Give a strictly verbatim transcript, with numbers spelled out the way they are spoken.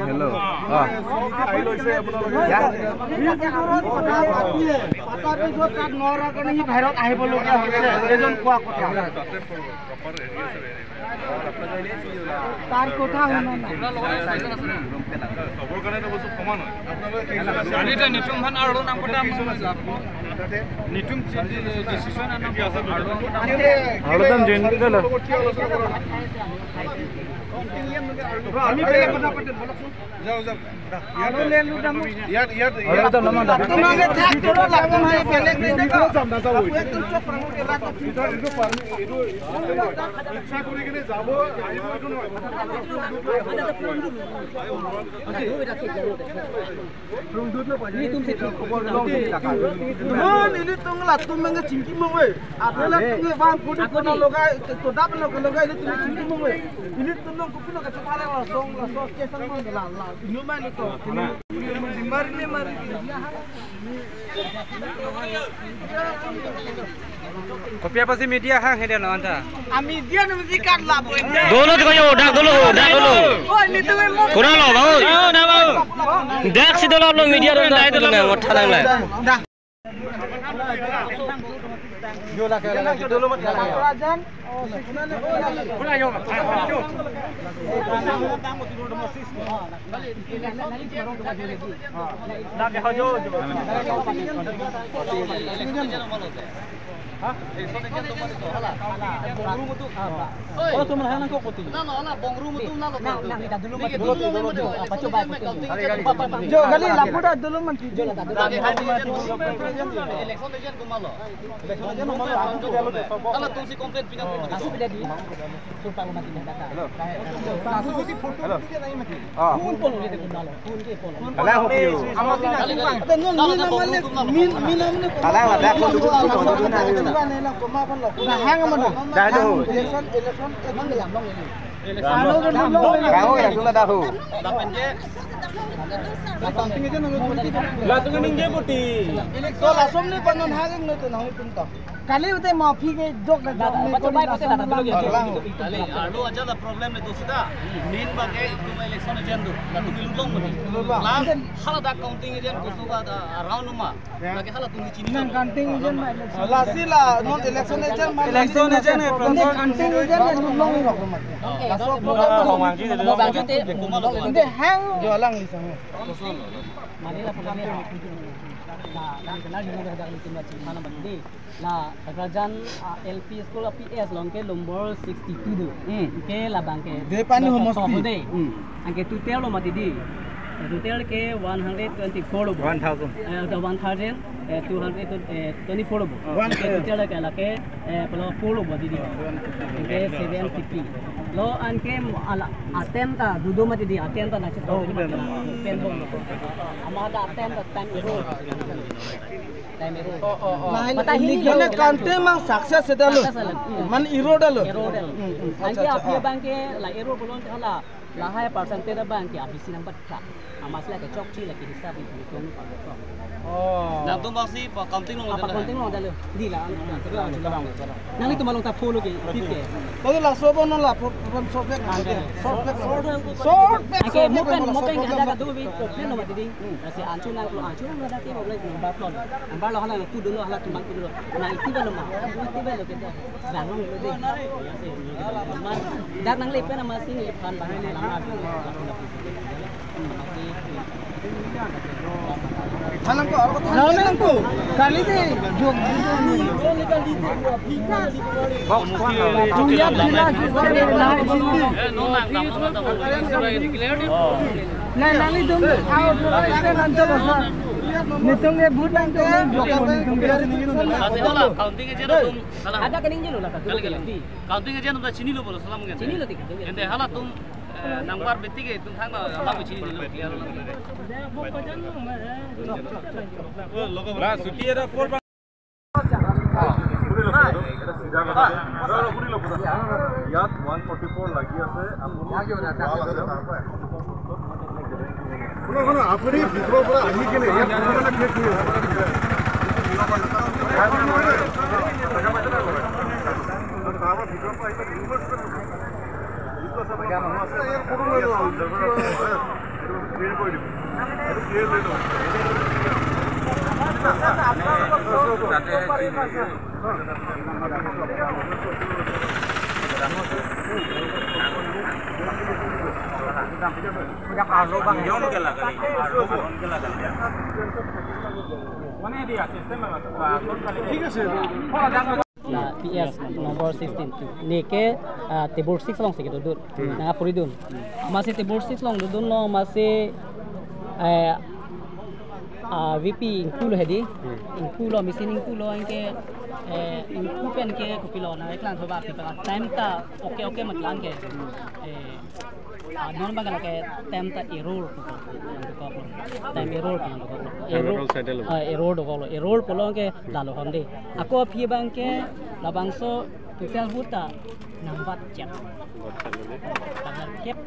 হেল্ল'। অ। পাতাৰ পিছত তাত নৰা কাৰণে সি বাহিৰত আহিবলগীয়া হৈছে, এজন কোৱা কথা। তাৰ কথা শুনা নাই। চবৰ কাৰণে বস্তু সমান হয়। Ani ta netum aphan arlo nangkota mo lapu. Netum decision anam arlo nangkota. Arlo dam join kota lo. আমি বেলেগ কথা পাতিম, বলকচোন। যাও, যাও। ইয়াত, ইয়াত, ইয়াত। তোমাকে থাক, তোরা লাগো না, বেলেগ বেলেগ। ইচ্ছা কৰি কিনে যাব, আহিব, এইটো নহয়। Mon, ilitum latum mangga chingki mong we. Athe latum le bang kudi kona logai, to dap lo logai, ilitum chingki mong we. Ilitum long kupi lo kacho thare la song la so kesan mong la la. Inu mai lo to. Mari le mari. Kopi apotsi media hang hede no anta? A media no mesti kat la bo. Dolo to kayo, dak dolo, dak dolo. Oh, netum mo. Kurang lo, bau. Oh, na bau. Dak si dolo lo media dolo, dak dolo, nang ngothang lang. Dah. Yo la ke la ke dolo mat la. Rajan. Oh, tuman hana ko poti. Na, na, na, bongru mutum na lo. Na, na, kita dulu mati. Dulu, dulu, dulu. Apa coba? Jo, kali lapu ta dulu mati. Jo, la ta dulu. Election agent ko malo. Election agent ko malo. Hala tumsi complaint pinang. Asu pida di. Hello. Hello. Ah. Phone, phone ulit ko malo. Phone ke phone. Kalang ho piu. Kalang ho, dak ko. Dah do. Election, election. Kaho ya, tula dahu. Lapen ke. Latum ningje poti. To lason ne panon hageng no to nang itum to. Kali ute mafi ke jok da jok ne ko di lason lang. Kali, alo aja la problem ne to sita. Main bangke itum election agent do. Latum ilulong poti. Ilulong. Last hala dak counting agent ko suka da around uma. Lake hala tumsi chini. Nang counting agent ma election. Lasi la non election agent ma. Election agent e. Nang counting agent e, nang long lo. Oke, laso mo bang jute, mo bang jute. Inde hang. Jo alang di sana. Mane la program na, na kenal di na dak di tima chini mana bang di. La Rajan, ah, L P school a P S along ke nombor sixty-two do. Hmm. Ke labang ke. Depani homosti. Tohode. Hmm. Anke total lo mati di. Total ke one hundred twenty-four lo bo. One thousand. Eh, the one thousand, eh, two hundred, eh, twenty-four lo bo. One. Anke total ke lake, eh, pala four lo bo di di. Anke seven fifty. Lo anke ala attempt ta dudo mati di, attempt ta na chito. Oh, mati na. Pen bom. Ama ta attempt ta time ero. Time ero. Oh, oh, oh. Mata hini mane lo. Kante mang success seta lo. Success lo. Man ero da lo. Ero da lo. Hmm, hmm. Anke acha, acha, aphi ah. Bang ke la ero bolon ke hala. Lahai percentage abang ke aphi si nang bat kha. Amas la ke chokche la ke hisab itu itu. Oh. Nangtum bangsi pa counting long. Apa counting long da lo. Di la. Nanglitum along ta follow ke, tip ke. Tadi laso bo non la pro-, problem solve back. Solve back. Solve back. Ake mo pen, mo pen ada ka do bi problem lo mati di. Lasi anchor nang lo, anchor nang ada ke problem number plot. Number lo hala tu dulu, hala tumbang tu dulu. Na iti ba lo ma. Iti ba lo kita. Bang lo de. Dak nang le pen nama sini le pan bang hala ma. Thanang ko, aro ko thanang ko. Kali de, jom. Box one. Jumya bila si. Nai nalitum, out, nanti lo sa. Netum ke but nang to jok netum ke. Ada kening jelo la. Kali, kali. Counting agent atum ta chini lo bolo salam kan. Chini lo tik. Ente halatum, eh, number betik ke itum thang ba hala chini lo clear lo. La suti era por. ইয়াত one forty four লাগি আছে, আপুনি শুনক, শুনক, আপুনি ভিতৰৰ পৰা আহি কিনে ইয়াত কোনোবা এটা শেষ কৰি আছে। ঠিক আছে। La P S number sixteen. Neke, ah, table six alongsi kedodun. Hmm. Nangkapuri dun. Amatsi table six along dodunlo, amatsi, eh, ah, V P ingpulo hedi. Hmm. Ingpulo, machine ingpulo, anke, eh, ingpu pen ke kopilo, nangkeklang thoba, kopilo. Time ta okay, okay ma klang ke. Eh, ah, non abang ke time ta error ko. Time error ko. Error. Error side lo. Ah, error dokoklo. Error pulo ke lalo honde. Ako aphi abang ke labangso total vote ta nangbatchet. Tanggal kep